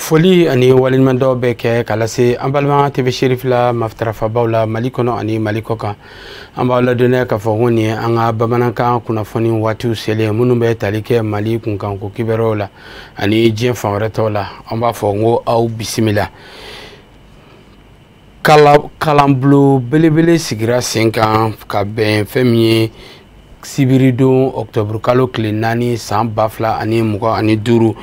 Foli ani waleɲumandɔn bɛ kɛ ka lase an balima TV Cherifla mafitarafabaw la Mali kɔnɔ ani Mali kɔ kan. An b'aw ladɔnniya k'a fɔ ko nin ye an ka bamanankan kunnafoni waatiw selen minnu bɛ tali kɛ Mali kunkanko kibaruyaw la ani diɲɛ fan wɛrɛ tɔw la. An b'a fɔ n ko aw bisimila. Kalanbulon belebele sigira sen kan ka bɛn fɛn min ye sibiridon octobre kalo tile 4 san 2025.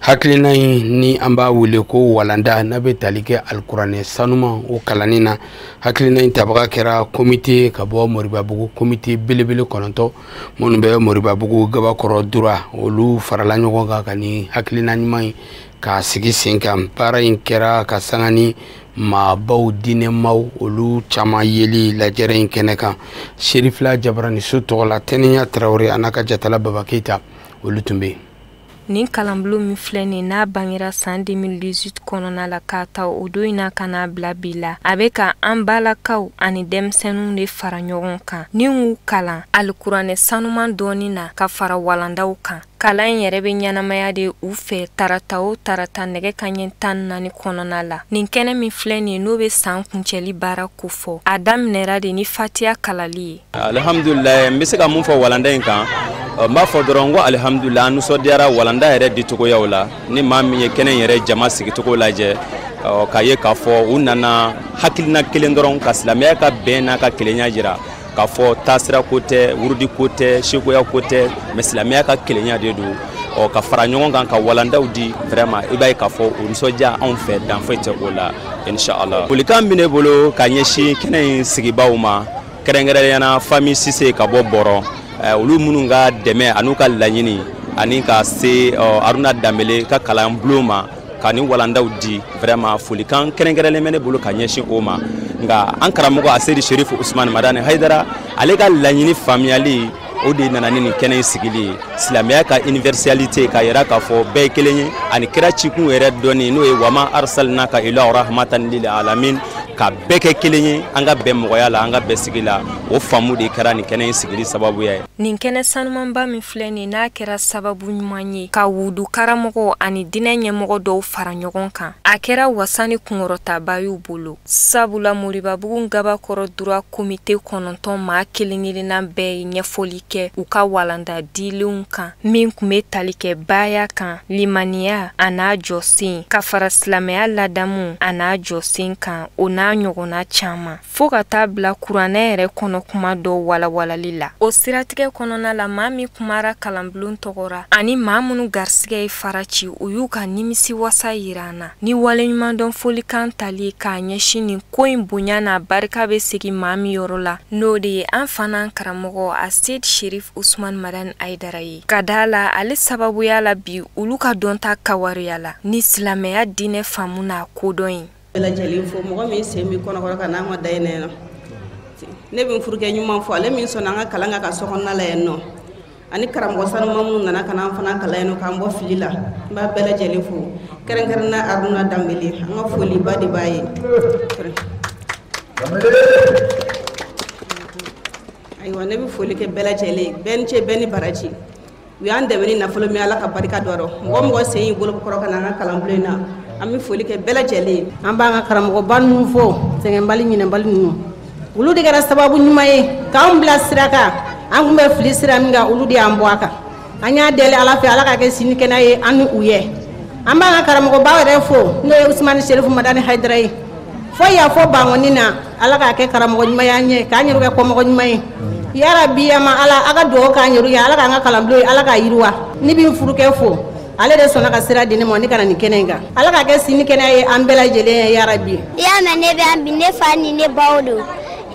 Hakilina in ni an b'a wele ko walanda n'a bɛ tali kɛ alikuranɛ sanuman o kalanni na. Hakilina in tabaga kɛra komite ka bɔ Moribabugu, komite belebele 9 minnu bɛ Moribabugu Gabakɔrɔ Dura, olu farala ɲɔgɔn kan ka nin hakilina ɲuman in k'a sigi sen kan. Baara in kɛra ka sanga ni maabaw diinɛmaw olu caman yeli lajɛrɛ in kɛnɛ kan. Cherifla Jabaraniso tɔgɔ la Tɛnɛnya Tarawele a n'a ka jatala Baba Keyita olu tun bɛ yen. Nin kalanbulon min filɛ nin n'a bangera san 2018 kɔnɔna la, k'a ta o don in na ka n'a bila bi la, a bɛ ka an balakaw ani denmisɛnninw de fara ɲɔgɔn kan ni k'u kalan alikuranɛ sanuman dɔɔni na ka fara walandaw kan. Kalan in yɛrɛ bɛ ɲɛnamaya de u fɛ tarata o tarata nɛgɛ kanɲɛ 14 kɔnɔna la. Nin kɛnɛ min filɛ nin ye n'o bɛ san kuncɛli baara kofɔ, a daminɛra de ni fatiya kalali ye. Alihamudulilayi, n bɛ se ka mun fɔ walanda in kan? N b'a fɔ dɔrɔn ko alihamudulilayi, an nisɔndiyara walanda yɛrɛ dicogoyaw la. Ni maa min ye kɛnɛ yɛrɛ jama sigicogo lajɛ, k'a ye k'a fɔ u nana hakilina kelen dɔrɔn ka silamɛya ka bɛn n'a ka kelenya jira, k'a fɔ taasira ko tɛ, wurudi ko tɛ, sekoya ko tɛ, mais silamɛya ka kelenya de don. Ka fara ɲɔgɔn kan ka walandaw di, vraiment i b'a ye k'a fɔ o nisɔndiya anw fɛ, dan foyi tɛ o la, inshallah. Folikan bɛ ne bolo ka ɲɛsin kɛnɛ in sigibaw ma, kɛrɛnkɛrɛnnenya la famille Cissé ka bɔ Bɔrɔ, olu minnu ka dɛmɛ an'u ka laɲini ani ka se Haruna Danbele ka kalanbulon ma ka ni walandaw di, vraiment folikan kɛrɛnkɛrɛnlen bɛ ne bolo ka ɲɛsin o ma. Nka an karamɔgɔ Asedi Sherifu Usumani Madani Hayidara, ale ka laɲini faamuyali o de nana ni nin kɛnɛ in sigili ye, silamɛya ka universalité k'a yira k'a fɔ bɛɛ ye kelen ye, ani kira cikun yɛrɛ dɔnni n'o ye wama arsalnaka ila rahmatan lil alamin, ka bɛɛ kɛ kelen ye, an ka bɛn mɔgɔya la, an ka bɛn sigi la. O faamu de kɛra nin kɛnɛ in sigili sababuya ye. Nin kɛnɛ sanumanba min filɛ nin n'a kɛra sababu ɲuman ye ka wudu karamɔgɔ ani diinɛ ɲɛmɔgɔ dɔw fara ɲɔgɔn kan, a kɛra wasa ni kunkɔrɔtaba y'u bolo. Sabula Moribabugu Gabakɔrɔ Dura komite 9 maa kelen kelenna bɛɛ ye ɲɛfɔli kɛ u ka walanda dilenw kan min tun bɛ tali kɛ baaya kan, limaniya a n'a jɔsen, ka fara silamɛya ladamu a n'a jɔsen kan, o n'a ɲɔgɔnna caman, fo ka taa bila kuranɛ yɛrɛ kɔnɔ kuma dɔw walawalali la. O siratigɛ kɔnɔna la, maa min kumara kalanbulon tɔgɔ ra ani maa minnu garisigɛ ye fara ci, u y'u ka nimisi wasa yira an na ni waleɲumandɔn folikan tali k'a ɲɛsin nin ko in bonya n'a barika bɛ segin maa min yɔrɔ la, n'o de ye an fana karamɔgɔ Asedi Sherif Usumani Madani Hayidara ye. Ka da la ale sababuya la bi olu ka dɔnta kawariya la ni silamɛya diinɛ faamu n'a kodɔn ye. Bɛɛ lajɛlen fo, mɔgɔ min sen b'i kɔnɔkɔrɔ ka n'an ka dayɛlɛ na, ne bɛ n furukɛ ɲuman fo, ale min sɔnna an ka kalan kan ka so kɔnɔna la yan nɔ, ani karamɔgɔ sanuman minnu nana ka n'an fana kalan yan nɔ k'an bɔ fili la, n b'a bɛɛ lajɛlen fo, kɛrɛnkɛrɛnnenya Haruna Danbele, an ka foliba de b'a ye. Ayiwa, ne bɛ foli kɛ bɛɛ lajɛlen, bɛɛ ni ce, bɛɛ ni baraji. U y'an dɛmɛ ni nafolo min, Ala ka barika don a rɔ. Mɔgɔ mɔgɔ sen y'i bolo kɔrɔ ka na an ka kalanbulon in na, an bɛ foli kɛ bɛɛ lajɛlen. An b'an ka karamɔgɔba ninnu fo, sɛgɛnbali ɲinɛbali ninnu, olu de kɛra sababu ɲuman ye k'an bila sira kan. An tun bɛ fili sira min kan, olu de y'an bɔ a kan. An y'a deli Ala fɛ, Ala ka kɛ sini kɛnɛ ye an ni u ye. An b'an ka karamɔgɔba yɛrɛ fo, n'o ye Usumani Sherifu Madani Hayidara ye, fo yan fo Bankɔni na. Ala k'a kɛ karamɔgɔ ɲuman y'an ye, k'an yɛrɛ kɛ kɔmɔgɔ ɲuman ye. Yarabi ama Ala, a ka dugawu k'an yɛrɛ ye, Ala k'an ka kalanbulon ye, Ala k'a yiriwa. Ne bɛ n furukɛ fo, ale de sɔnna ka sira di ne ma ne ka na nin kɛnɛ in kan. Ala k'a kɛ sini kɛnɛ ye an bɛɛ lajɛlen ye, yarabi. I y'a mɛn ne bɛ yan bi, ne fa ni ne baw don.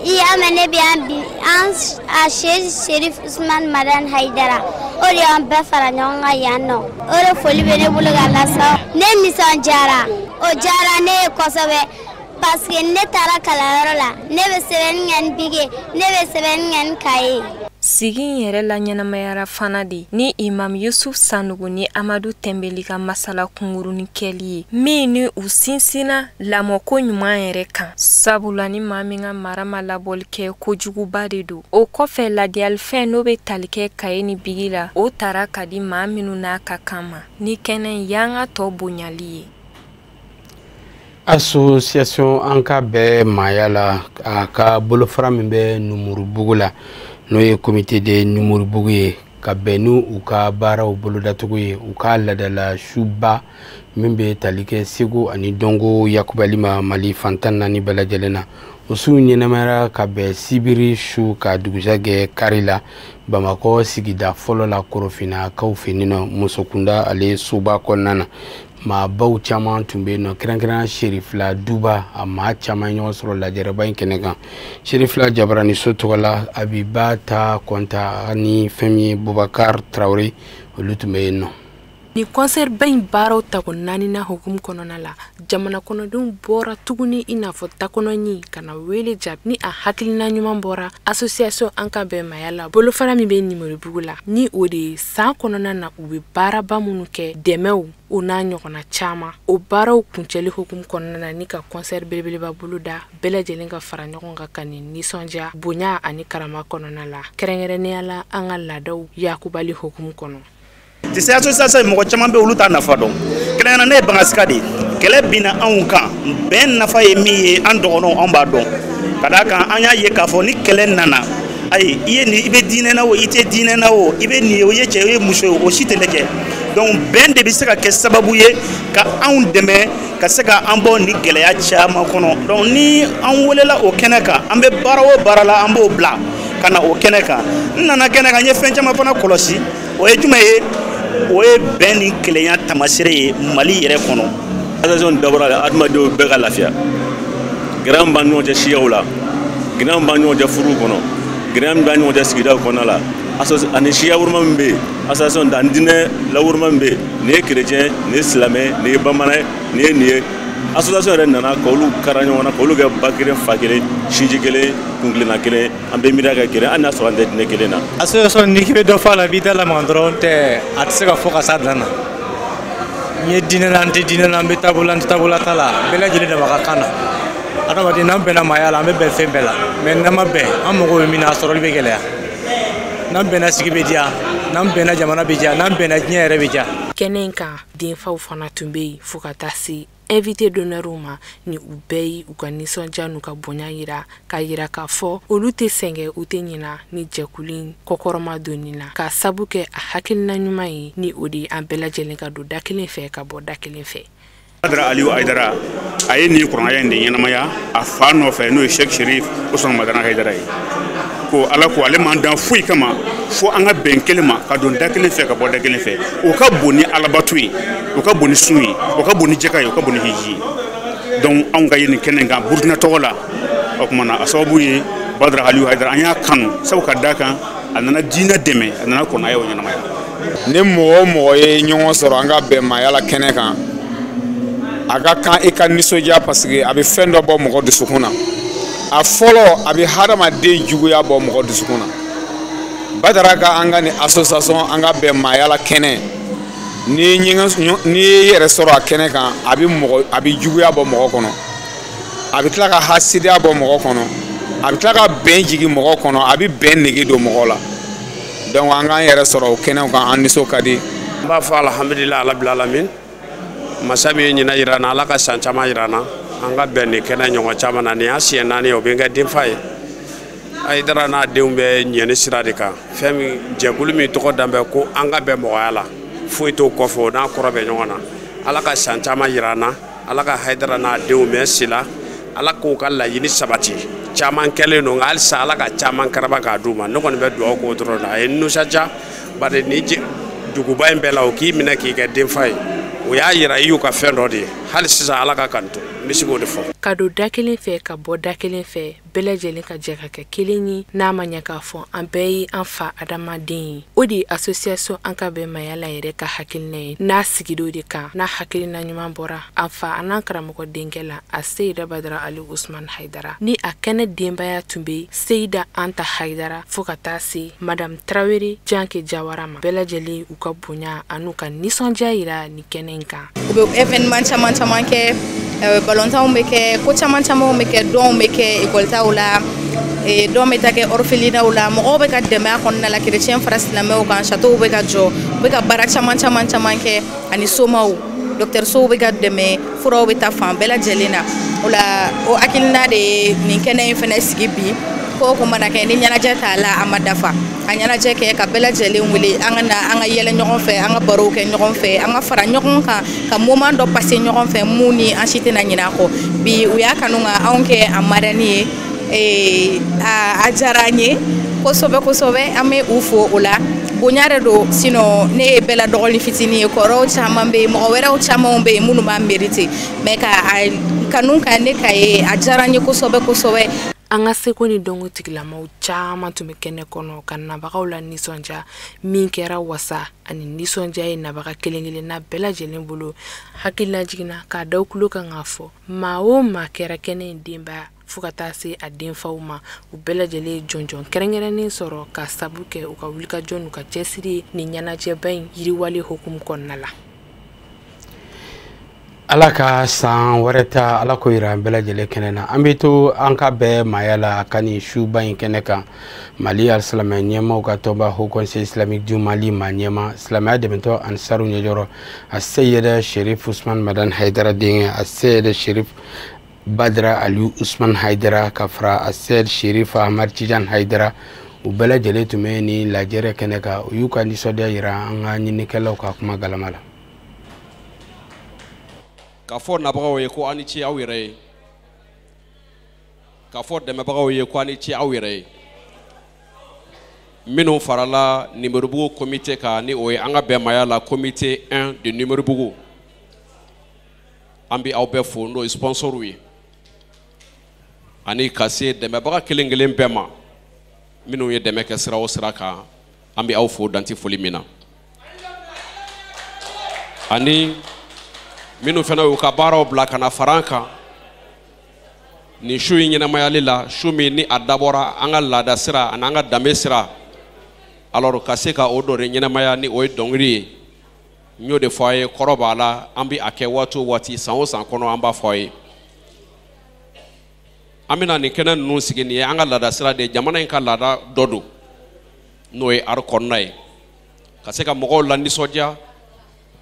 I y'a mɛn ne bɛ yan bi, an a Sherif Usumani Madani Hayidara, o de y'an bɛɛ fara ɲɔgɔn kan yan nɔ. O de foli bɛ ne bolo ka lase. Ne nisɔndiyara, o diyara ne ye kosɛbɛ. Parce que ne taara kalanyɔrɔ la, ne bɛ sɛbɛnni kɛ ni bige, ne bɛ sɛbɛnni kɛ ni kaye. Sigi in yɛrɛ la ɲɛnamayara fana de ni Imam Yusuf Sanogo ni Amadu Tɛnbeli ka masala kunkurunin kɛli ye, min ni u sinsinna lamɔko ɲuman yɛrɛ kan. Sabula ni maa min ka mara ma labɔli kɛ, kojuguba de don. O kɔfɛ, ladiyalifɛn n'o bɛ tali kɛ kaye ni bigi la, o tara ka di maa minnu n'a ka kan ma. Ni kɛnɛ in y'an ka tɔ bonyali ye. Association an ka bɛɛ maaya la, a ka bolofara min bɛ Numurubugu la, n'o ye comité de Numurubugu ye, ka bɛn n'u u ka baaraw bolodacogo ye, u ka ladala suba min bɛ tali kɛ segu ani dɔnko yakubali ma Mali fan 14 bɛɛ lajɛlen na. O su ɲɛnɛmayara ka bɛn sibiri su ka dugusajɛ kari la Bamakɔ sigida fɔlɔ la, Korofinnakaw fɛ yen nɔ, musokunda ale soba kɔnɔna na. Maabaw caman tun bɛ yen nɔ, kɛrɛnkɛrɛnnenya Serifila Duba. A maa caman ye ɲɔgɔn sɔrɔ lajɛrɛba in kɛnɛ kan. Serifila Jabaraniso tɔgɔ la, Abiba Ta Kɔnta ani fɛn min ye Bubakar Tarawele, olu tun bɛ yen nɔ. Ni concert ba in baaraw tako naaninan hukumu kɔnɔna la, jamana kɔnɔdenw bɔra tuguni i n'a fɔ takɔnɔɲi ka na wele jaabi ni a hakilina ɲuman bɔra association an ka bɛn maaya la, bolofara min bɛ Nimoribugu la, ni o de ye san kɔnɔna na u bɛ baaraba minnu kɛ, dɛmɛw o n'a ɲɔgɔnna caman. O baaraw kuncɛli hukumu kɔnɔna na, ni ka concert belebeleba bolo da, bɛɛ lajɛlen ka fara ɲɔgɔn kan ka nin nisɔndiya bonya ani karama kɔnɔna la, kɛrɛnkɛrɛnnenya la an ka laadaw yakubali hukumu kɔnɔ. Ti se association, mɔgɔ caman bɛ, olu t'a nafa dɔn. Kɛrɛnkɛrɛnnenya, ne ye Bangasika de ye. Kɛlɛ binna anw kan, bɛn nafa ye min ye, an dɔgɔnɔw, anw b'a dɔn. Ka d'a kan, an y'a ye k'a fɔ ni kɛlɛ nana, ayi, i ye nin, i bɛ diinɛ na o, i tɛ diinɛ na o, i bɛ nin ye o, i ye cɛ ye o, i ye muso ye o, o si tɛ lajɛ. Donc bɛn de bɛ se ka kɛ sababu ye ka anw dɛmɛ ka se ka an bɔ nin gɛlɛya caman kɔnɔ. Donc ni an welela o kɛnɛ kan, an bɛ baara o baara la, an b'o bila ka na o kɛnɛ kan. N nana kɛnɛ kan, n ye fɛn caman fana kɔlɔsi. O ye jumɛn ye? O ye bɛn ni kelenya taamasere ye Mali yɛrɛ kɔnɔ. Association dabɔra la adamadenw bɛɛ ka lafiya. Gɛlɛya min b'an ɲɔgɔn cɛ siyaw la, gɛlɛya min b'an ɲɔgɔn cɛ furuw kɔnɔ, gɛlɛya min b'an ɲɔgɔn cɛ sigidaw kɔnɔna la, ani siya woroma min bɛ yen, association ani diinɛ laworoma min bɛ yen, nin ye chrétien, nin ye silamɛ, nin ye bamanan ye, nin ye nin ye, association yɛrɛ nana k'olu kara ɲɔgɔn na, k'olu kɛ ba kelen, fa kelen, sinji kelen, kun kelenna kelen, an bɛɛ miiriya kɛ kelen, hali n'a sɔrɔ an tɛ diinɛ kelen na. Association, n'i k'i bɛ dɔ fɔ a la, i b'i da lamaga dɔrɔn tɛ, a tɛ se ka fɔ ka s'a dan na. N ye diinɛ na, n tɛ diinɛ na, n bɛ taabolo la, n tɛ taabolo ta la, bɛɛ lajɛlen dama ka kan na. Adamaden, n'an bɛnna maaya la, an bɛ bɛn fɛn bɛɛ la, mais n'an ma bɛn, an mago bɛ min na, a sɔrɔli bɛ gɛlɛya. N'an bɛnna, sigi bɛ diya. N'an bɛnna, jamana bɛ diya. N'an bɛnna, diɲɛ yɛrɛ bɛ diya. Kɛnɛ in kan, denfaw fana tun bɛ yen, fo ka taa se invité d'honneur ma, ni u bɛɛ ye u ka nisɔndiya n'u ka bonya yira, k'a yira k'a fɔ olu tɛ sɛgɛn, u tɛ ɲina ni jɛkulu in kɔkɔrɔma donni na, k'a sabu kɛ a hakilina ɲuman ye, ni o de ye an bɛɛ lajɛlen ka don da kelen fɛ ka bɔ da kelen fɛ. Badara Aliyu Hayidara, a ye nin kuranɛ in de ɲɛnamaya a fa nɔfɛ, n'o ye Sheikh Sherif Usman Madani Hayidara ye. Ko Ala ko ale man dan foyi kama fo an ka bɛn kelen ma, ka don da kelen fɛ, ka bɔ da kelen fɛ. O ka bon ni alabato ye, o ka bon ni sun ye, o ka bon ni jaka ye, o ka bon ni hiji ye. Donc anw ka ye nin kɛnɛ kan Burukina tɔgɔ la, o tuma na a sababu ye Badara Aliyu Hayidara. An y'a kanu sabu ka da kan a nana diinɛ dɛmɛ, a nana kɔnɔya o ɲɛnamaya. Ni mɔgɔ o mɔgɔ ye ɲɔgɔn sɔrɔ an ka bɛn maaya la kɛnɛ kan, a ka kan i ka nisɔndiya, parce que a bɛ fɛn dɔ bɔ mɔgɔ dusukun na. A fɔlɔ, a bɛ hadamaden juguya bɔ mɔgɔ dusukun na. Badara ka an ka nin association an ka bɛn maaya la kɛnɛ, n'i y'i yɛrɛ sɔrɔ a kɛnɛ kan, a bɛ mɔgɔ, a bɛ juguya bɔ mɔgɔ kɔnɔ, a bɛ tila ka hasidiya bɔ mɔgɔ kɔnɔ, a bɛ tila ka bɛn jigin mɔgɔ kɔnɔ, a bɛ bɛn nege don mɔgɔ la. Donc an k'an yɛrɛ sɔrɔ o kɛnɛw kan, an nisɔn ka di. N b'a fɔ alhamdulilayi alabil alamin, masa min ye ɲinɛ yira n na, Ala ka san caman yira n na, an ka bɛn nin kɛnɛ ɲɔgɔn caman na. Nin y'a siɲɛ 4 ye, o bɛ n kɛ denfa ye. Hayidara n'a denw bɛ ɲɛni sira de kan. Fɛn min jɛkulu min tɔgɔ dan bɛ ko an ka bɛn mɔgɔya la, foyi t'o kɔfɛ, o n'a kɔrɔ bɛ ɲɔgɔn na. Ala ka san caman yira an na, Ala ka Hayidara n'a denw mɛn si la, Ala k'u ka laɲini sabati. Caman kɛlen don, nka halisa Ala ka caman karaba k'a d'u ma. Ne kɔni bɛ dugawu k'o dɔrɔn na. A ye n nisɔndiya bari ni duguba in bɛɛ la, o k'i minɛ k'i kɛ denfa ye, o y'a yira i y'u ka fɛn dɔ de ye. Hali sisan Ala ka kan to, n bɛ se k'o de fɔ. Ka don da kelen fɛ ka bɔ da kelen fɛ, bɛɛ lajɛlen ka jɛ ka kɛ kelen ye, n'a ma ɲɛ k'a fɔ an bɛɛ ye an fa adamaden ye. O de ye association an ka bɛn maaya la yɛrɛ ka hakilina ye, n'a sigid'o de kan, n'a hakilina ɲuman bɔra an fa an n'an karamɔgɔ denkɛ la, a Seyida Badara Ali Usman Hayidara, ni a kɛnɛ denbaya tun bɛ Seyida Anta Hayidara, fo ka taa se Madame Tarawele Janke Jawara ma. Bɛɛ lajɛlen u ka bonya an'u ka nisɔndiya yira nin kɛnɛ in kan. U bɛ événement caman caman kɛ, balontanw bɛ kɛ, ko caman camanw bɛ kɛ, dɔnw bɛ kɛ ekɔlitaw la, dɔn bɛ taa kɛ orphelinatw la, mɔgɔw bɛ ka dɛmɛ a kɔnɔna la, chrétien fara silamɛw kan, château bɛ ka jɔ, u bɛ ka baara caman caman caman kɛ, ani somaw. Dɔgɔtɔrɔsow bɛ ka dɛmɛ, furaw bɛ taa fan bɛɛ lajɛlen na. O la o hakilina de ye nin kɛnɛ in fɛnɛ sigi bi. Ko ko mana kɛ ni ɲɛnajɛ t'a la, a ma dafa. Ka ɲɛnajɛ kɛ ka bɛɛ lajɛlen wele, an ka na an ka yɛlɛ ɲɔgɔn fɛ, an ka barow kɛ ɲɔgɔn fɛ, an ka fara ɲɔgɔn kan, ka moment dɔ passer ɲɔgɔn fɛ mun ni an si tɛna ɲinɛ a kɔ. Bi u y'a kanu ka anw kɛ a marraine ye, a diyara an ye kosɛbɛ kosɛbɛ, an bɛ u fo o la. Bonya de don, sinon ne ye bɛɛ la dɔgɔnin fitinin ye, kɔrɔw caman bɛ yen, mɔgɔ wɛrɛw caman bɛ yen minnu b'a mériter, mais ka a kanu ka ne ka ye, a diyara n ye kosɛbɛ kosɛbɛ. An ka seko ni dɔnko tigilamaw caman tun bɛ kɛnɛ kɔnɔ ka nabagaw la nisɔndiya, min kɛra wasa ani nisɔndiya ye nabaga kelen kelenna bɛɛ lajɛlen bolo. Hakilila jiginna k'a da kulo kan k'a fɔ maa o maa kɛra kɛnɛ in denbaya fo ka taa se a denfaw ma, u bɛɛ lajɛlen ye jɔnjɔn kɛrɛnkɛrɛnnen sɔrɔ ka sabu kɛ u ka wulikajɔ n'u ka cɛsiri ni ɲɛnajɛba in yiriwali hukumu kɔnɔna la. Ala ka san wɛrɛ ta Ala ko yira an bɛɛ lajɛlen kɛnɛ na. An bɛ to an ka bɛɛ maaya la ka nin suba in kɛnɛ kan. Mali alisilamɛ ɲɛmaaw ka tɔnba Haut Conseil islamique du Mali maa ɲɛma silamɛya dɛmɛtɔ Ansaru ɲɛjɔrɔ a Seyid Sherif Usman Madani Hayidara denkɛ a Seyid Sherif Badara Aliyu Usman Hayidara ka fara a Seyid Sherif Ahmad Tijan Hayidara, u bɛɛ lajɛlen tun bɛ nin lajɛrɛ kɛnɛ kan. U y'u ka nisɔndiya yira an ka ɲininikɛlaw ka kuma galama la. K'a fɔ nabagaw ye ko aw ni ce aw yɛrɛ ye, k'a fɔ dɛmɛbagaw ye ko aw ni ce aw yɛrɛ ye. Minnu farala Nimeribugu comité kan, ni o ye an ka bɛnmaya la comité 1 de Nimeribugu, an bɛ aw bɛɛ fo, n'o ye sponsors ye, ani ka se dɛmɛbaga kelen kelen bɛɛ ma minnu ye dɛmɛ kɛ sira o sira kan, an bɛ aw fo danti foli min na. Ani minnu fana y'u ka baaraw bila ka na fara an kan nin su in ɲɛnamayali la, su min ni a dabɔra an ka laada sira ani an ka danbe sira, alors ka se ka o dɔ de ɲɛnamaya ni o ye dɔnkili ye. N y'o de fɔ a ye, kɔrɔ b'a la, an bɛ a kɛ waati o waati, san o san kɔnɔ an b'a fɔ a ye. An bɛna nin kɛnɛ ninnu sigi, nin ye an ka laada sira de ye, jamana in ka laada dɔ don, n'o ye art kɔnɔna ye, ka se ka mɔgɔw la nisɔndiya,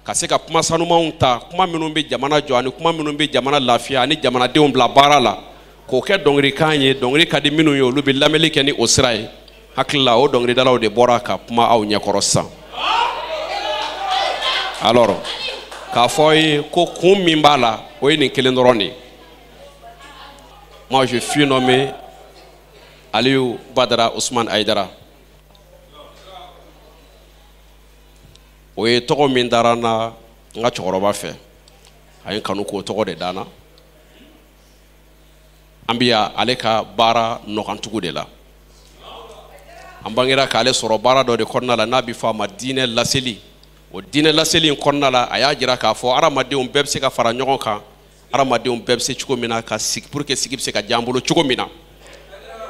ka se ka kuma sanumanw ta, kuma minnu bɛ jamana jɔ ani kuma minnu bɛ jamana lafiya ani jamanadenw bila baara la, k'o kɛ dɔnkilikan ye. Dɔnkili ka di minnu ye, olu bɛ lamɛnni kɛ ni o sira ye. Hakili la o dɔnkilidalaw de bɔra ka kuma aw ɲɛkɔrɔ sisan. Alors k'a fɔ aw ye ko kun min b'a la, o ye nin kelen dɔrɔn de ye. Moi, je suis nommé Aliou Badara Ousmane Aïdara. O ye tɔgɔ min dara n na n ka cɛkɔrɔba fɛ, a ye n kanu k'o tɔgɔ de da n na. An bɛ yan ale ka baara nɔgantugu de la. An bangera k'ale sɔrɔ baara dɔ de kɔnɔna la n'a bɛ fɔ a ma diinɛ laseli. O diinɛ laseli in kɔnɔna la, a y'a jira k'a fɔ hadamadenw bɛɛ bɛ se ka fara ɲɔgɔn kan, hadamadenw bɛɛ bɛ se cogo min na ka sigi pour que sigi bɛ se ka diya an bolo cogo min na.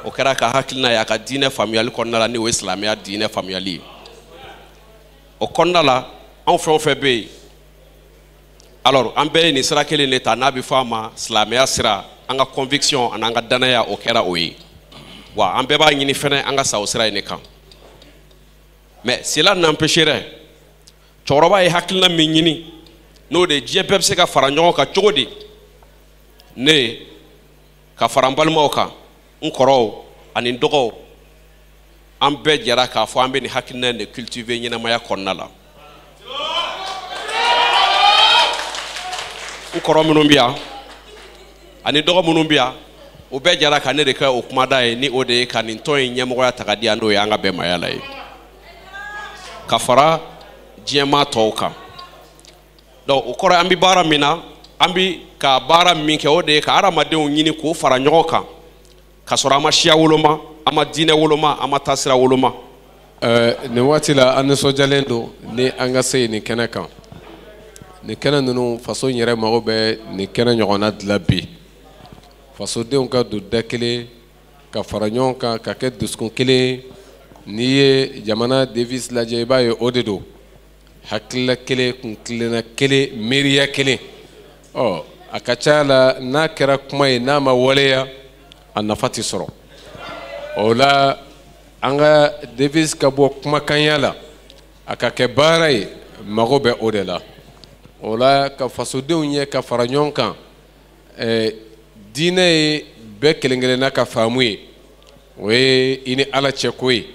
O kɛra ka hakilina ye a ka diinɛ faamuyali kɔnɔna la, ni o ye silamɛya diinɛ faamuyali ye. O kɔnɔna la, anw fɛn o fɛn bɛ yen, alors an bɛɛ ye nin sira kelen de ta n'a bɛ fɔ a ma silamɛya sira. An ka conviction ani an ka danaya, o kɛra o ye. Wa an bɛɛ b'a ɲini fɛnɛ an ka sa o sira in de kan. Mais cela n'empêcherait, cɛkɔrɔba ye hakilina min ɲini, n'o de ye diɲɛ bɛɛ bɛ se ka fara ɲɔgɔn kan cogo di, ne ka fara n balimaw kan, n kɔrɔw ani n dɔgɔw, an bɛɛ jɛra k'a fɔ an bɛ nin hakilina in de cultiver ɲɛnamaya kɔnɔna la. N kɔrɔ minnu bɛ yan ani dɔgɔ minnu bɛ yan, o bɛɛ jɛra ka ne de kɛ o kumada ye, ni o de ye ka nin tɔn in ɲɛmɔgɔya ta ka di yan, n'o ye an ka bɛnmaya la ye, ka fara diɲɛmaa tɔw kan. Donc o kɔrɔ, an bɛ baara min na, an bɛ ka baara min kɛ, o de ye ka hadamadenw ɲini k'o fara ɲɔgɔn kan, ka sɔrɔ an ma siya woloma, an ma diinɛ woloma, an ma taasira woloma. Nin waati la, an nisɔndiyalen don ni an ka se nin kɛnɛ kan. Nin kɛnɛ ninnu, faso in yɛrɛ mago bɛ nin kɛnɛ ɲɔgɔnna dilan bi. Fasodenw ka don da kelen, ka fara ɲɔgɔn kan, ka kɛ dusukun kelen. N'i ye jamana devise lajɛ, i b'a ye o de don: hakilila kelen, kun tilenna kelen, miiriya kelen. Ɔ a ka ca la, n'a kɛra kuma ye, n'a ma waleya, a nafa tɛ sɔrɔ. O la, an ka devise ka bɔ kumakanya la, a ka kɛ baara ye, mago bɛ o de la. O la ka fasodenw ye ka fara ɲɔgɔn kan, diinɛ ye bɛɛ kelen kelenna ka faamu ye, o ye i ni Ala cɛ ko ye,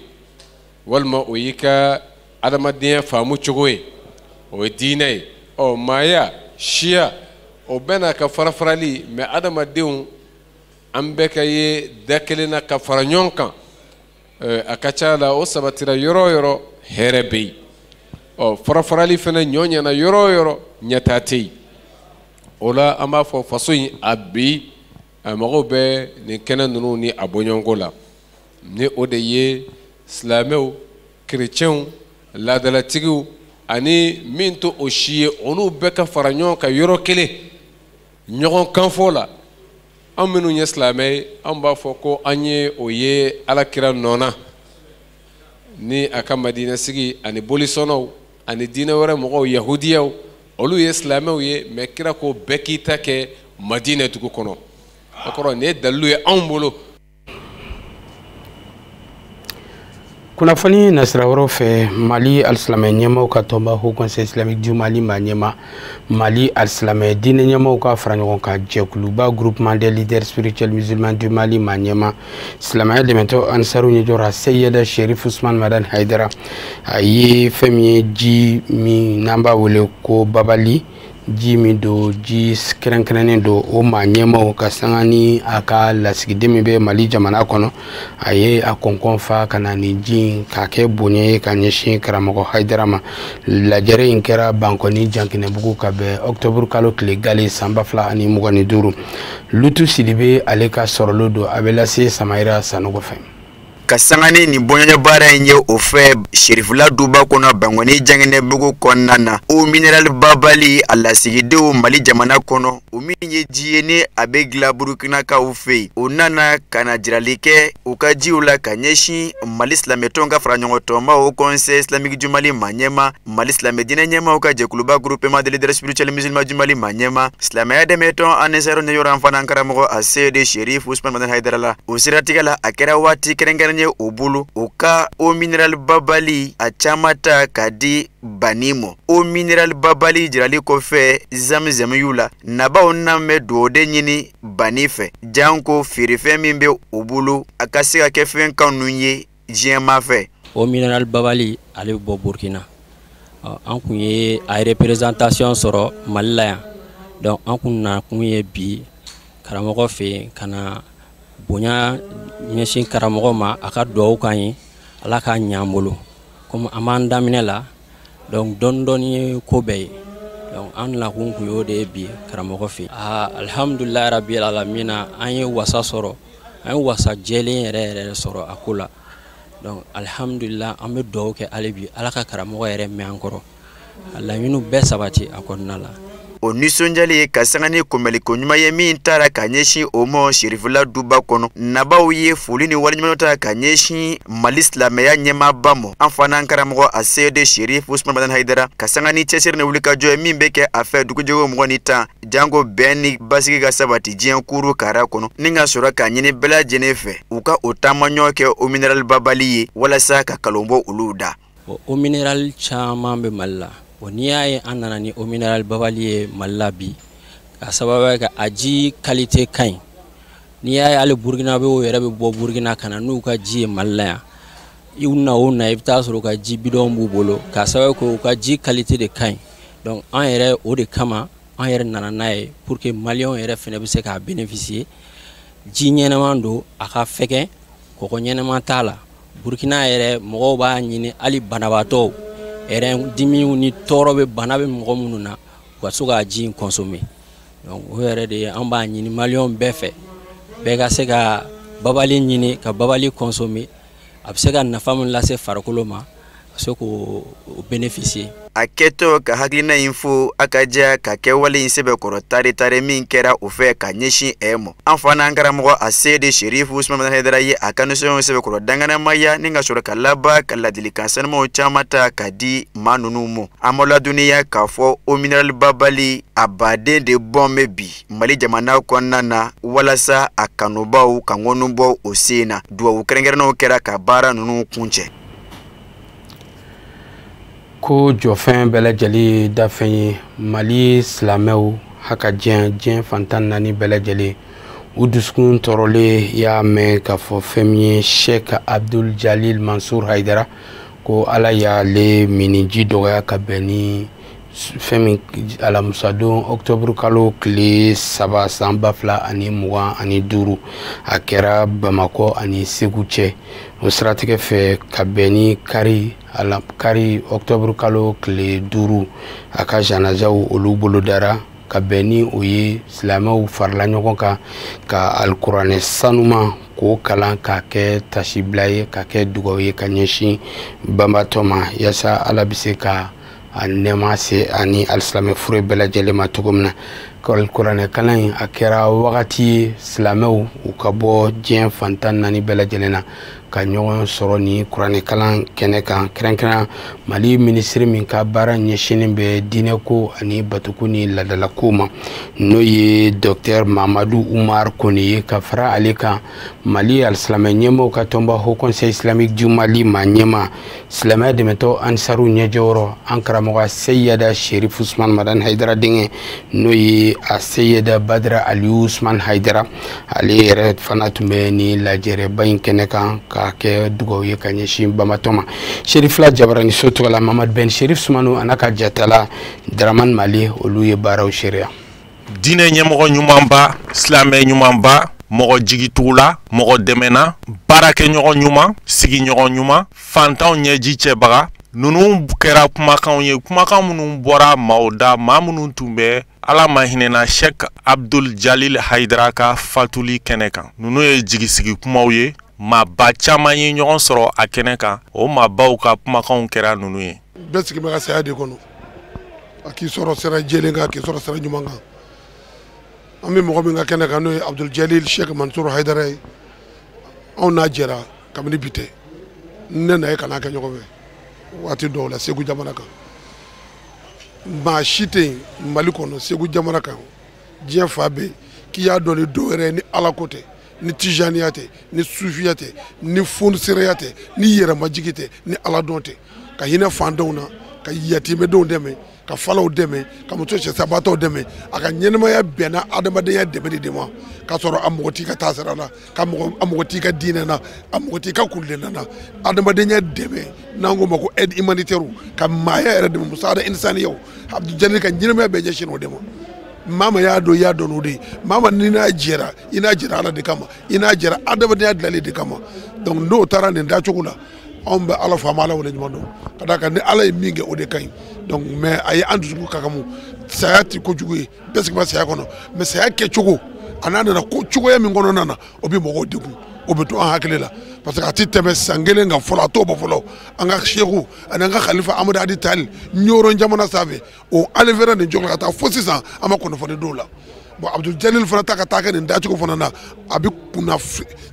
walima o y'i ka adamadenya faamu cogo ye, o ye diinɛ ye. Ɔ maaya, siya, o bɛɛ n'a ka farafarali, mɛ adamadenw an bɛɛ ka ye da kelen na ka fara ɲɔgɔn kan. A ka ca la o sabatira yɔrɔ o yɔrɔ, hɛrɛ bɛ yen. Ɔ farafarali fana ɲɔ ɲɛna yɔrɔ o yɔrɔ, ɲɛtaa tɛ yen. O la an b'a fɔ faso in a bi a mago bɛ nin kɛnɛ ninnu ni a bɔɲɔgɔnko la, ni o de ye silamɛw, kerecɛnw, laadalatigiw ani min to o si ye, olu bɛɛ ka fara ɲɔgɔn kan yɔrɔ kelen ɲɔgɔn kanfɔ la. An minnu ye silamɛ ye, an b'a fɔ ko an ye o ye Alakira nɔ na ni a ka Madinɛ sigi ani bolisɔnnaw ani diinɛ wɛrɛ mɔgɔw, yahudiyaw, olu ye silamɛw ye, mɛ kira ko bɛɛ k'i ta kɛ Madinɛ dugu kɔnɔ. O kɔrɔ nin ye dalilu ye anw bolo. Kunnafoni nasira wɛrɛw fɛ, Mali alisilamɛ ɲɛmaw ka tɔnba Haut Conseil islamique du Mali ma ɲɛma, Mali alisilamɛ diinɛ ɲɛmaw ka fara ɲɔgɔn kan jɛkuluba Groupement des leaders spirituels musulmans du Mali ma ɲɛma, silamɛya dɛmɛtɔ Ansaru ɲɛjɔra Seyida Sherif Usman Madani Haidara, a ye fɛn min ye ji min n'an b'a wele ko babali, ji min don, ji kɛrɛnkɛrɛnnen don, o maa ɲɛmaw ka sanga ni a ka lasigiden min bɛ Mali jamana kɔnɔ, a ye a kɔnkɔn fa ka na ni ji in k'a kɛ bonya ye ka ɲɛsin karamɔgɔ Hayidara ma. Lajɛrɛ in kɛra Bankɔni Jankinɛbugu ka bɛn ɔkutɔburu kalo tile gale san 2025. Lutu Sidibe ale ka sɔrɔlo don, a bɛ lase Samayira Sanogo fɛ. Ka sanga ni nin bɔɲɔgɔn baara in ye o fɛ Serifula duba kɔnɔ Bankɔni Janginɛbugu kɔnɔna na, eau minérale babali a lasigidenw Mali jamana kɔnɔ, o min ye ji ye ni a bɛ dilan Burukinakaw fɛ yen, o nana ka na jirali kɛ u ka jiw la ka ɲɛsin Mali silamɛtɔnw ka fara ɲɔgɔn tɔnba Haut Conseil islamique du Mali ma ɲɛma, Mali silamɛ diinɛ ɲɛmaaw ka jɛkuluba Groupement des leaders spirituels musulmans du Mali ma ɲɛma, silamɛya dɛmɛtɔn Ansar ɲɛyɔrɔ an fana karamɔgɔ Aseyidi Sherif Usman Madani Hayidara la. O siratigɛ la, a kɛra waati kɛrɛnkɛrɛn ye o bolo o ka eau minérale babali a caman ta k'a di bani ma. Eau minérale babali jirali kɔfɛ zamizamiw la, nabaw n'an bɛ dugawu ɲini bani fɛ, janko feerefɛn min bɛ o bolo a ka se ka kɛ fɛn kanu ye diɲɛmaa fɛ. Eau minérale babali ale bɛ bɔ Burkina. An kun ye a représentation sɔrɔ Mali la yan, donc an kun nakun ye bi karamɔgɔ fɛ yen ka na bonya ɲɛsin karamɔgɔ ma, a ka dugawu k'an ye, Ala k'a ɲɛ an bolo. Komi an b'an daminɛ la, donc dɔɔni dɔɔni ye ko bɛɛ ye, donc an nakun kun y'o de ye bi karamɔgɔ fɛ yen. Aa alihamudulilayi rabil alamina, an ye wasa sɔrɔ, an ye wasa jɛlen yɛrɛ yɛrɛ sɔrɔ a ko la. Donc alihamudulila, an bɛ dugawu kɛ hali bi, Ala ka karamɔgɔ yɛrɛ mɛn an kɔrɔ, a laɲiniw bɛɛ sabati a kɔnɔna la. O nisɔndiyali ye ka sanga ni kunbɛnliko ɲuman ye min taara ka ɲɛsin o ma Serifula duba kɔnɔ, nabaw ye foli ni waleɲuman ta ka ɲɛsin Mali silamɛya ɲɛmaaba ma, an fana karamɔgɔ Aseyidi Sherif Usman Madani Hayidara, ka sanga ni cɛsiri ni wulikajɔ ye min bɛ kɛ a fɛ dugujɛko 21, janko bɛn ni basigi ka sabati diɲɛ kuru kara kɔnɔ, ni ka sɔrɔ k'a ɲini bɛɛ lajɛlen fɛ u ka o taamaɲɔ kɛ eau minérale babali ye walasa ka kalon bɔ olu da. Eau minérale caman bɛ Mali la. Bon, n'i y'a ye an nana ni eau minérale babali ye Mali la bi, ka sababuya kɛ a ji qualité ka ɲi. N'i y'a ye hali Burukinabew yɛrɛ bɛ bɔ Burukina ka na n'u ka ji ye Mali la yan, i na o na, i bɛ taa sɔrɔ u ka ji bidɔn b'u bolo, k'a sababu kɛ u ka ji qualité de ka ɲi. Donc an yɛrɛ o de kama an yɛrɛ nana n'a ye pour que maliyɛnw yɛrɛ fana bɛ se k'a bénéficier. Ji ɲɛnɛman don, a ka fɛgɛn, kɔgɔ ɲɛnɛman t'a la. Burukina yɛrɛ mɔgɔw b'a ɲini, hali banabaatɔw yɛrɛ dimiw ni tɔɔrɔ bɛ bana bɛ mɔgɔ minnu na, u ka se k'a ji in consommer. Donc o yɛrɛ de ye an b'a ɲini maliyɛnw bɛɛ fɛ, bɛɛ ka se ka babali ɲini ka babali consommer. A bɛ se ka nafa min lase farikolo ma, ka se k'o bénéficier. A kɛtɔ ka hakilina in fo a ka diya ka kɛwale in sɛbɛkɔrɔ tare tare min kɛra o fɛ ka ɲɛsin ɛ ma, an fana karamɔgɔ Aseyidi Sherif Usman Madani Hayidara ye a ka nisɔndiya sɛbɛkɔrɔ danganamaya ni ka sɔrɔ ka laban ka ladilikan sanumaw caman ta ka di maa ninnu ma. An ma ladɔnniya k'a fɔ eau minérale babali a baden de bɔn bɛ bi Mali jamana kɔnɔna na, walasa a kanubaw ka ŋɔni bɔ o sen na. Duwawu kɛrɛnkɛrɛnnenw kɛra ka baara ninnu kuncɛ. Ko jɔfɛn bɛɛ lajɛlen ye dafɛn ye. Mali silamɛw haka diɲɛ fantan naani bɛɛ lajɛlen u dusukun tɔɔrɔlen y'a mɛn k'a fɔ fɛn min ye Sheikh Abdul Jalil Mansur Haidara, ko Ala y'ale miniji dɔgɔya ka bɛn ni fɛn min alamusadon octobre kalo tile 3 san 2025, a kɛra Bamakɔ ani Segu cɛ. O siratigɛ fɛ, ka bɛn ni kari kari octobre kalo tile 5, a ka janajaw olu bolodara. Ka bɛn ni o ye, silamɛw farala ɲɔgɔn kan ka alikuranɛ sanuma k'o kalan k'a kɛ tasibila ye, ka kɛ dugawu ye ka ɲɛsin banbatɔ ma, yaasa Ala bɛ se ka a nɛɛma se ani alisilamɛ fure bɛɛ lajɛlen ma cogo min na. Alikuranɛ kalan in, a kɛra wagati ye silamɛw u ka bɔ diɲɛ fantan naani bɛɛ lajɛlen na ka ɲɔgɔn sɔrɔ ni kuranɛ kalan kɛnɛ kan. Kɛrɛnkɛrɛn Mali minisiri min ka baara ɲɛsinnen bɛ diinɛko ani batuko ni ladalako ma, n'o ye Docteur Mamadu Umar Kone ye, ka fara ale kan, Mali alisilamɛ ɲɛmaaw ka tɔnba Haut Conseil islamique du Mali ma ɲɛma, silamɛya dɛmɛtɔ Ansaru ɲɛjɔyɔrɔ, an karamɔgɔ Seyida Sherif Usman Madani Hayidara denkɛ, n'o ye a Seyida Badara Aliyu Usman Hayidara, ale yɛrɛ fana tun bɛ ni lajɛrɛba in kɛnɛ kan ka kɛ dugawu ye ka ɲɛsin banbatɔ ma. Sherifila Jabarani so tɔgɔ la, Mamadu Ben Sherif Sumanu a n'a ka jatala Dramane Mali, olu ye baaraw seereya. Diinɛ ɲɛmɔgɔ ɲumanba, silamɛ ɲumanba, mɔgɔ jigitugula, mɔgɔ dɛmɛna, baarakɛɲɔgɔn ɲuman, sigiɲɔgɔn ɲuman, fantanw ɲɛji cɛbaga, ninnu kɛra kumakanw ye, kumakan minnu bɔra maaw da, maa minnu tun bɛ Ala ma hinɛna Sheikh Abdul Jalil Haidara ka fatuli kɛnɛ kan. Ninnu ye jigisigi kumaw ye. Maaba caman ye ɲɔgɔn sɔrɔ a kɛnɛ kan, o maabaw ka kumakanw kɛra ninnu ye. Bɛɛ sigi bɛ ka saya de kɔnɔ, a k'i sɔrɔ sira jɛlen kan, k'i sɔrɔ sira ɲuman kan. An bɛ mɔgɔ min ka kɛnɛ kan, n'o ye Abdul Jalil Sheikh Mansur Haidara ye, anw n'a jɛra kabini bi tɛ. Ne n'a ye ka n'a kɛ ɲɔgɔn fɛ waati dɔw la Segu jamana kan. Maa si tɛ yen Mali kɔnɔ, Segu jamana kan, diɲɛ fan bɛɛ, k'i y'a dɔn ni dɔw wɛrɛ ye ni Ala ko tɛ, ni tijaniya tɛ, ni sufiya tɛ, ni fonisɛrɛya tɛ, ni yɛrɛmajigi tɛ, ni aladɔn tɛ, ka hinɛ fantanw na, ka yatimɛdenw dɛmɛ, ka falaw dɛmɛ, ka muso cɛsabaatɔw dɛmɛ. A ka ɲɛnɛmaya bɛnna adamadenya dɛmɛ de ma, k'a sɔrɔ a mɔgɔ t'i ka taasira la, ka a mɔgɔ t'i ka diinɛ na, a mɔgɔ t'i ka kuntilenna na. Adamadenya dɛmɛ, n'an k'o ma ko aide humanitaire, ka maaya yɛrɛ dɛmɛ, musaada insaniyaw. Abdul Jalil ka ɲɛnɛmaya bɛɛ ɲɛsin o de ma. Maa y'a dɔn, i y'a dɔn o de ye. Maa ni n'a jɛra, i n'a jɛra Ala de kama, i n'a jɛra adamadenya dilanli de kama. Donc n'o taara nin dacogo la, anw bɛ Ala fo, an bɛ Ala waleɲuman dɔn, ka d'a kan ni Ala ye min kɛ, o de ka ɲi. Donc mais a ye an dusukun kakamu. Saya tɛ kojugu ye, bɛɛ sigi bɛ saya kɔnɔ, mais saya kɛcogo a n'a nana ko cogoya min kɔnɔna na, o bɛ mɔgɔw degun, o bɛ to an hakili la, parce que a tɛ tɛmɛ san kelen kan fɔlɔ, a t'o bɔ fɔlɔ. An ka seku ani an ka khalifa Amadu Hadi Tali Ɲɔrɔ jamana sanfɛ, o alifɛrɛ nin cogo la ka taa fo sisan, an ma kunnafoni dɔw la. Bon, Abdul Jalil fana ta ka taa kɛ nin dacogo fana na, a bɛ kunna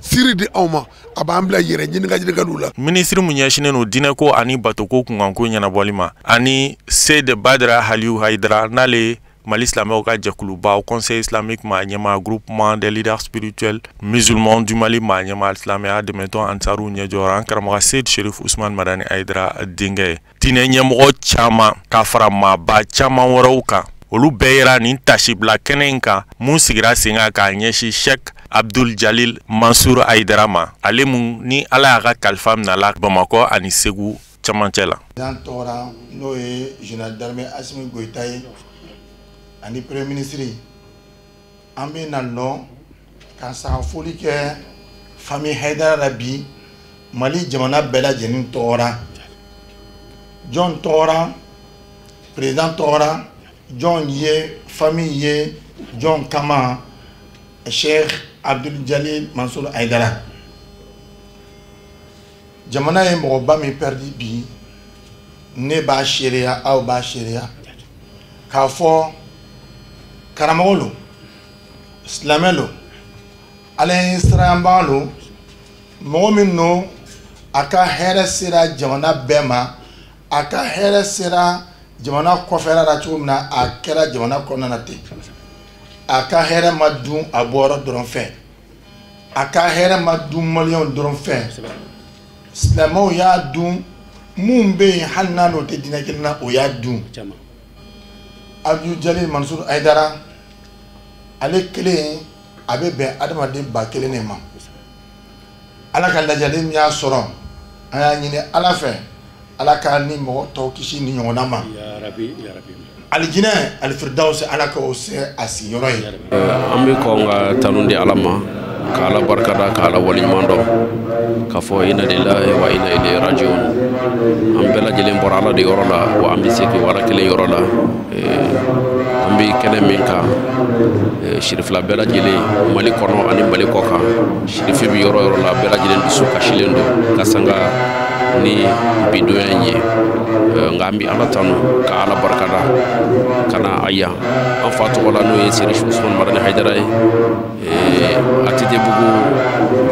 siri di anw ma, a b'an bila yɛrɛ ɲininka ɲininkaliw la. Minisiri mun ɲɛsinnen don diinɛko ani batoko kunkanko ɲɛnabɔli ma, ani Seyid Badara Haliyu Hayidara, n'ale Mali silamɛw ka jɛkuluba Conseil islamique maa ɲɛmaa, groupement des leaders spirituels musulmans du Mali maa ɲɛmaa, silamɛya dɛmɛtɔn Ansaru ɲɛjɔyɔrɔ, an karamɔgɔ Seyid Sherif Usman Madani Hayidara denkɛ ye. Diinɛ ɲɛmɔgɔ caman ka fara maaba caman wɛrɛw kan, olu bɛɛ yera nin tasibila kɛnɛ in kan mun sigira sen kan k'a ɲɛsin Sheikh Abdul Jalil Mansur Hayidara ma, ale mun ni Ala y'a ka kalifa minɛ la Bamakɔ ani Segu camancɛ la. Président tɔgɔra, n'o ye général d'armée Assimi Goïta ye, ani premier ministre, an bɛ na nɔ ka sagafoli kɛ famille Hayidara la bi, Mali jamana bɛɛ lajɛlen tɔgɔra. Jɔn tɔgɔra? Président tɔgɔra. Jɔn ye famille ye? Jɔn kama? Cheikh Abdul Jalil Mansour Hayidara. Jamana ye mɔgɔba min perdu bi, ne b'a seereya, aw b'a seereya k'a fɔ karamɔgɔ lo, silamɛ lo, Ala ye siranbaga lo, mɔgɔ min no a ka hɛrɛ sera jamana bɛɛ ma, a ka hɛrɛ sera jamana kɔfɛla la cogo min na, a kɛra jamana kɔnɔna na ten. A ka hɛrɛ ma dun a bɔyɔrɔ dɔrɔn fɛ, a ka hɛrɛ ma dun maliyɛnw dɔrɔn fɛ, silamɛw y'a dun, Mun bɛ yen hali n'a n'o tɛ diinɛ kelen na, o y'a dun. Abdul Jalil Mansur Hayidara, ale kelen a bɛ bɛn adamaden 1000 de ma. Ala ka lajɛli min y'a sɔrɔ, an y'a ɲini Ala fɛ, Ala k'a ni mɔgɔ tɔw kisi ni ɲɔgɔnna ma. Alijinɛ alifiridawusi, Ala k'o se a sigiyɔrɔ ye. An bɛ kɔn ka tanu di Ala ma, ka Ala barikada, ka Ala waleɲuman dɔn, k'a fɔ inna lillahi wa inna ilayhi rajiun. An bɛɛ lajɛlen bɔra Ala de yɔrɔ la, wa an bɛ segin o Ala kelen yɔrɔ la. An bɛ kɛnɛ min kan, sirifila bɛɛ lajɛlen Mali kɔnɔ ani Mali kɔ kan, sirifi bɛ yɔrɔ yɔrɔ la, bɛɛ lajɛlen dusu kasilen don ka sanga ni bi donya in ye. Nka an bɛ Ala tanu ka Ala barikada ka na a yan an fa tɔgɔ la, n'o ye Serifu Usumani Madani Hayidara ye, ATT-bugu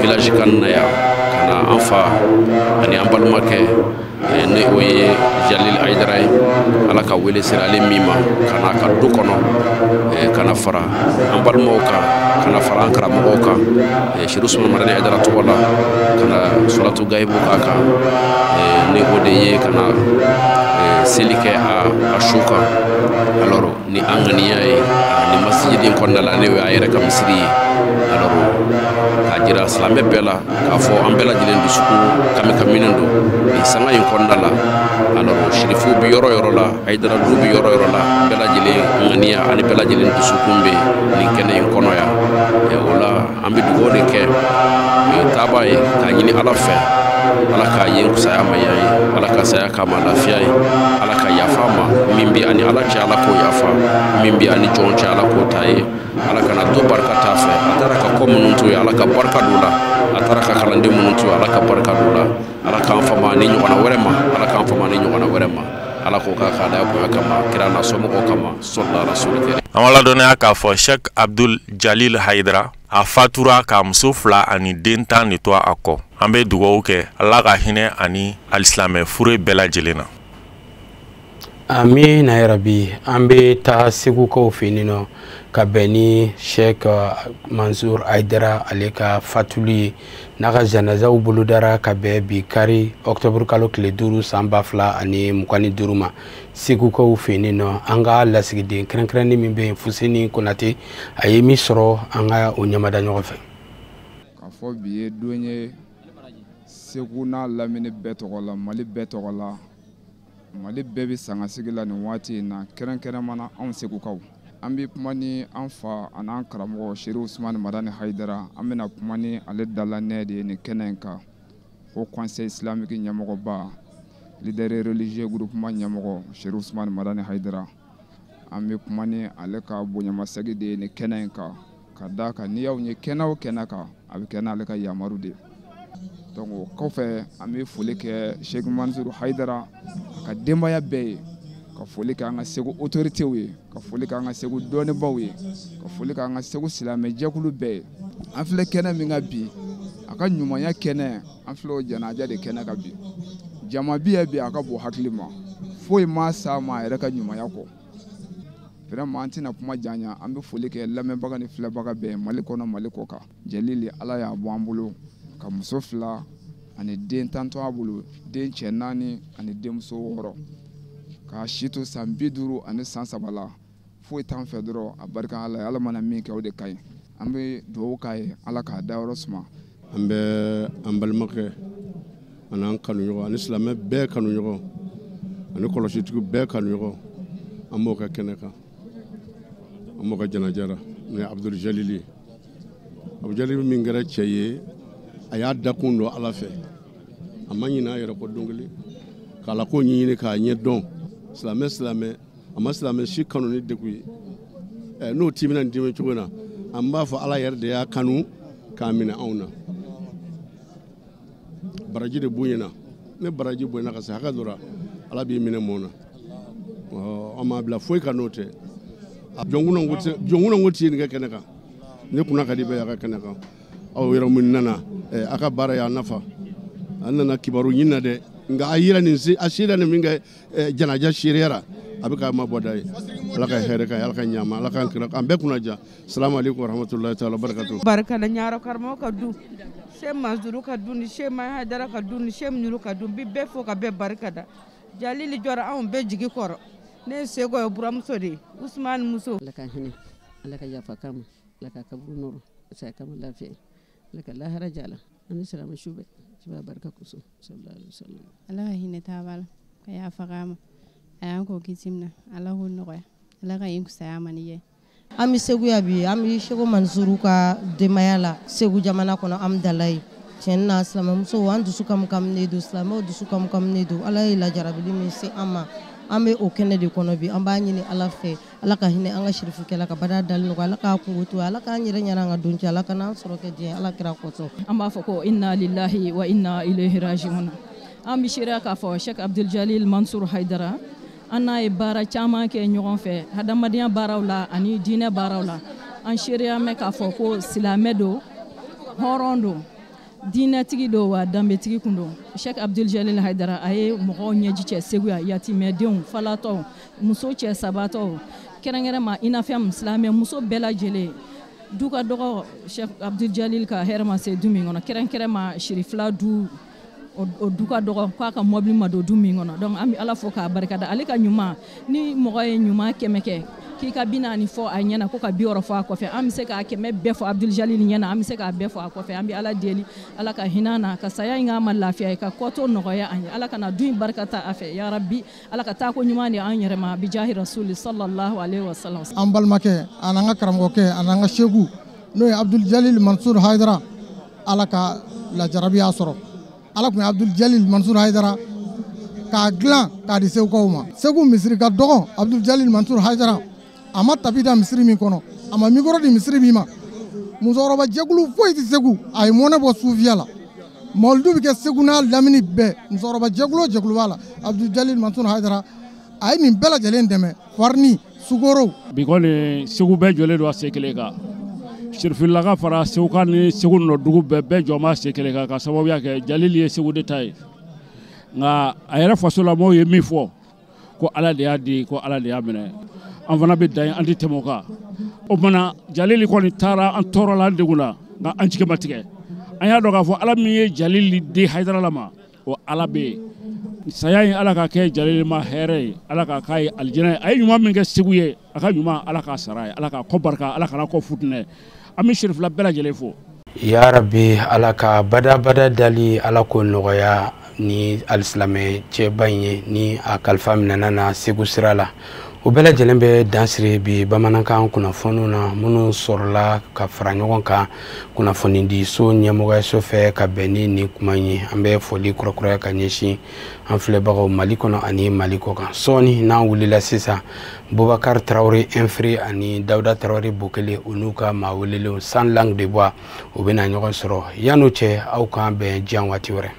village kan na yan, ka na an fa ani an balimakɛ ni o ye Jalil Hayidara ye. Ala ka wele sera ale min ma ka na a ka du kɔnɔ, ka na fara an balimaw kan, ka na fara an karamɔgɔw kan, Serifu Usumani Madani Hayidara tɔgɔ la, ka na suratu gayibu k'a kan, ni o de ye ka na seli kɛ a su kan. Alors ni an ŋaniya ye ni masijidi in kɔnɔna la, ne y'a yɛrɛ ka misiri ye. Alors k'a jira silamɛ bɛɛ la k'a fɔ an bɛɛ lajɛlen dusukun kami kaminen don nin sanga in kɔnɔna la. Alors sirifuw bɛ yɔrɔ yɔrɔ la, Hayidara du bɛ yɔrɔ yɔrɔ la, bɛɛ lajɛlen ŋaniya ani bɛɛ lajɛlen dusukun bɛ nin kɛnɛ in kɔnɔ yan. O la an bɛ dugawu de kɛ taaba ye, k'a ɲini Ala fɛ, Ala k'a ye saya ma yan ye, Ala ka saya k'a ma lafiya ye, Ala ka yafa ma min bɛ ani Ala cɛ, Ala k'o yafa min bɛ ani jɔn cɛ, Ala k'o ta ye. Ala kana to barika t'a fɛ, a taara ka kɔ minnu to ye, Ala ka barika don la, a taara ka kalanden minnu to ye, Ala ka barika don la. Ala k'an fama ni ɲɔgɔnna wɛrɛ ma, Ala k'an fama ni ɲɔgɔnna wɛrɛ ma. Ala k'o k'a ka alaya bonya kama, kira n'a somɔgɔw kama, sɔlila rasuli kɛrɛ. An ladɔnniya k'a fɔ Sheikh Abdul Jalil Hayidara a fatura k'a muso 2 ani den 10 de to a kɔ. An bɛ dugawu kɛ Ala ka hinɛ ani alisilamɛ fure bɛɛ lajɛlen na. Amina ya rabi. An bɛ taa Segukaw fɛ yen nɔ ka bɛn ni Sheikh Mansur Hayidara ale ka fatuli ye, n'a ka janazaw bolodara ka bɛn bi kari octobre kalo tile 5 san 2025 ma Segukaw fɛ yen nɔ. An ka lasigiden kɛrɛnkɛrɛnnen min bɛ yen, Fuseni Konate, a ye min sɔrɔ, an ka o ɲɛmada ɲɔgɔn fɛ. K'a fɔ bi ye don ye Segu n'a lamini bɛɛ tɔgɔ la, Mali bɛɛ tɔgɔ la, Mali bɛɛ bɛ sangasigi la nin waati in na, kɛrɛnkɛrɛnma anw Segukaw. An bɛ kuma ni an fa an'an karamɔgɔ Serifu Usumani Madani Hayidara, an bɛna kuma ni ale dalanɛ de ye nin kɛnɛ in kan, Haut Conseil islamique ɲɛmɔgɔba, leader religieux groupement ɲɛmɔgɔ Serifu Usumani Madani Hayidara. An bɛ kuma ni ale ka bonyamasegin de ye nin kɛnɛ in kan, ka d'a kan n'i y'aw ye kɛnɛ o kɛnɛ kan, a bɛ kɛ n'ale ka yamaru de ye. Donc o kɔfɛ an bɛ foli kɛ Sheikh Mansur Hayidara a ka denbaya bɛɛ ye, ka foli kɛ an ka Segu autorités ye, ka foli kɛ an ka Segu dɔnnibaw ye, ka foli kɛ an ka Segu silamɛjɛkulu bɛɛ ye. An filɛ kɛnɛ min kan bi, a ka ɲumanya kɛnɛ, an filɛ o janaja de kɛnɛ kan bi. Jama bi ye bi a ka bon hakili ma, foyi ma s'a ma a yɛrɛ ka ɲumanya kɔ. Vraiment an tɛna kuma janya, an bɛ foli kɛ lamɛnbaga ni filɛbaga bɛɛ ye Mali kɔnɔ, Mali kɔ kan. Jalili Ala y'a bɔ an bolo ka muso 2 ani den 10 to a bolo, den cɛ 4 ani denmuso 6, k'a si to san 50 ani san 3 la. Foyi t'an fɛ dɔrɔn a barika Ala ye, Ala mana min kɛ o de ka ɲi. An bɛ dugawu k'a ye, Ala k'a dayɔrɔ suma. An bɛ an balimakɛ ani an kanuɲɔgɔn ani silamɛ bɛɛ kanuɲɔgɔn ani kɔlɔsitigiw bɛɛ kanuɲɔgɔn, an b'o ka kɛnɛ kan, an b'o ka janaja la. Nin ye Abdul Jalil ye. Abdul Jalil min kɛra cɛ ye, a y'a dakun dɔn Ala fɛ, a ma ɲinɛ a yɛrɛ kɔ don kelen, k'Ala ko ɲɛɲini k'a ɲɛ dɔn. Silamɛ silamɛ, a ma silamɛ si kanu ni degun ye. N'o timina nin dimi cogo in na, an b'a fɔ Ala yɛrɛ de y'a kanu k'a minɛ anw na. Baraji de bonyana, ne baraji bonyana ka se hakɛ dɔ la, Ala b'i minɛ mɔn na. An m'a bila foyi kan n'o tɛ. Jɔnkunna ko ti nin kɛ kɛnɛ kan, ne kunna ka di bɛɛ y'a ka kɛnɛ kan. Aw yɛrɛ mun nana, a ka baara y'a nafa. An nana kibaru ɲini na dɛ, nka a yira nin se, a sera nin min kɛ janaja seereyara, A bɛ k'a ma bɔda ye. Ala ka hɛrɛ k'a ye, Ala ka ɲama, Ala k'an kira an bɛɛ kunna diya. Salamu aleykum wa rahmatulahi taala barakatu. Barika da ɲaro karamɔgɔ ka du, Sɛ Mansuru ka du, ni Sɛ Mahadara ka du, ni Sɛ Muniru ka du, n bɛ bɛɛ fo ka bɛɛ barika da. Jalili jɔra anw bɛɛ jigi kɔrɔ. Ne ye Seko ye, buramuso de ye, Usumani muso. Ala ka hinɛ, Ala ka yafa k'a ma, Ala ka kaburu nɔrɔ, saya kama lafiya, Ala ka lahara diya la, an ni silamɛ su bɛɛ, ciba barika kosɔn, sallallahu alaihi wasallam. Ala ka hinɛ taaba la, ka yafa k'a ma, a y'an k'o kisi min na, Ala k'o nɔgɔya, Ala ka yen kusaya ma ni ye. An bɛ Segu yan bi, an bɛ Seko Mansuru ka denbaya la Segu jamana kɔnɔ Amudalayi. Tiɲɛ na silamɛmusow an dusu kamkaminen don, silamɛw dusu kamkaminen don. Ala ye lajarabili min se an ma, an bɛ o kɛnɛ de kɔnɔ bi. An b'a ɲini Ala fɛ, Ala ka hinɛ an ka sirifukɛla ka bada dali nɔgɔya, Ala k'a kungo to, Ala k'an yɛrɛ ɲɛna an ka don cɛ, Ala ka n'an sɔrɔ kɛ diɲɛ, Ala kira kosɔn. An b'a fɔ ko inna lillahi wa inna ilayhi raji'un. An bɛ seereya k'a fɔ Sheikh Abdul Jalil Mansur Haidara, an n'a ye baara caman kɛ ɲɔgɔn fɛ hadamadenya baaraw la ani diinɛ baaraw la. An seereya mɛn k'a fɔ ko silamɛ don, hɔrɔn don, diinɛtigi don, wa danbetigi kun don. Sheikh Abdul Jalil Haidara a ye mɔgɔw ɲɛji cɛ Segu yan, yatimɛdenw, falatɔw, muso cɛ sabatɔw, kɛrɛnkɛrɛn ma i n'a fɔ silamɛ muso bɛɛ lajɛlen. Du ka dɔgɔ Sheikh Abdul Jalil ka hɛrɛ ma se du min kɔnɔ, kɛrɛnkɛrɛn ma sirifila du, o du ka dɔgɔ k'a ka mɔbili ma don du min kɔnɔ. Donc an bɛ Ala fo k'a barikada. Ale ka ɲuman, ni mɔgɔ ye ɲuman 100 kɛ, k'i ka 40 fɔ a ɲɛna, ko ka 60 fɔ a kɔfɛ, an bɛ se k'a 100 bɛɛ fɔ Abdul Jalil ɲɛna, an bɛ se k'a bɛɛ fɔ a kɔfɛ. An bɛ Ala deli, Ala ka hinɛ na, ka saya in k'a ma lafiya ye, ka kɔtɔ nɔgɔya an ye, Ala ka na du in barika ta a fɛ, ya Rabbi, Ala ka taako ɲuman di an yɛrɛ ma, bijahi rasuli sallallahu alaihi wa sallam. An balimakɛ a n'an ka karamɔgɔkɛ a n'an ka seku, n'o ye Abdul Jalil Mansur Haidara, Ala ka lajarabi y'a sɔrɔ. Ala tun ye Abdul Jalil Mansur Haidara k'a dilan k'a di Segukaw ma. Segu misiri ka dɔgɔn Abdul Jalil Mansur Haidara, a ma tapi da misiri min kɔnɔ, a ma mikoro di misiri min ma. Musokɔrɔba jɛkulu foyi tɛ Segu, a ye mɔnɛ bɔ sufiya la. Mawuludu bɛ kɛ Segu n'a lamini bɛɛ, musokɔrɔba jɛkulu o jɛkulu b'a la. Abdul Jalil Mansur Haidara a ye nin bɛɛ lajɛlen dɛmɛ, farini, sukoro. Bi kɔni Segu bɛɛ jɔlen don a sen kelen kan. Sirifilaka fara Segu kan ni Segu nɔ dugu bɛɛ jɔ ma sen kelen kan, ka sababuya kɛ Jalili ye Segu de ta ye. Nka a yɛrɛ faso la mɔgɔw ye min fɔ, ko Ala de y'a di, ko Ala de y'a minɛ. An fana bɛ dan an tɛ tɛmɛ o kan. O tuma Jalili kɔni taara an tɔɔrɔ la, an degun na, nka an jigi ma tigɛ. An y'a dɔn k'a fɔ Ala min ye Jalili di Haidara la ma, o Ala bɛ yen. Saya in Ala ka kɛ Jalili ma hɛrɛ ye, Ala ka k'a ye alijinɛ ye. A ye ɲuman min kɛ Segu ye, a ka ɲuman Ala k'a sara ye, Ala k'a kɔ barika, Ala kana kɔ futinɛ. An bɛ sirifila bɛɛ lajɛlen fo. Ya Rabbi, Ala ka badabada dali, Ala k'o nɔgɔya ni alisilamɛ cɛba in ye, ni a kalifa minɛna na Segu sira la. O bɛɛ lajɛlen bɛ dansiri bi bamanankan kunnafoniw na, minnu sɔrɔla ka fara ɲɔgɔn kan kunnafonidiso ɲɛmɔgɔyaso fɛ ka bɛn ni nin kuma in ye. An bɛ foli kurakuraya ka ɲɛsin an filɛbagaw Mali kɔnɔ ani Mali kɔ kan. Sɔɔni n'an wulila sisan, Bubakari Tarawele Infri ani Dawuda Tarawele Bokele, u n'u ka maa welelenw sans langue de bois, u bɛna ɲɔgɔn sɔrɔ. Yan'o cɛ, aw k'an bɛn diɲɛ waati wɛrɛ.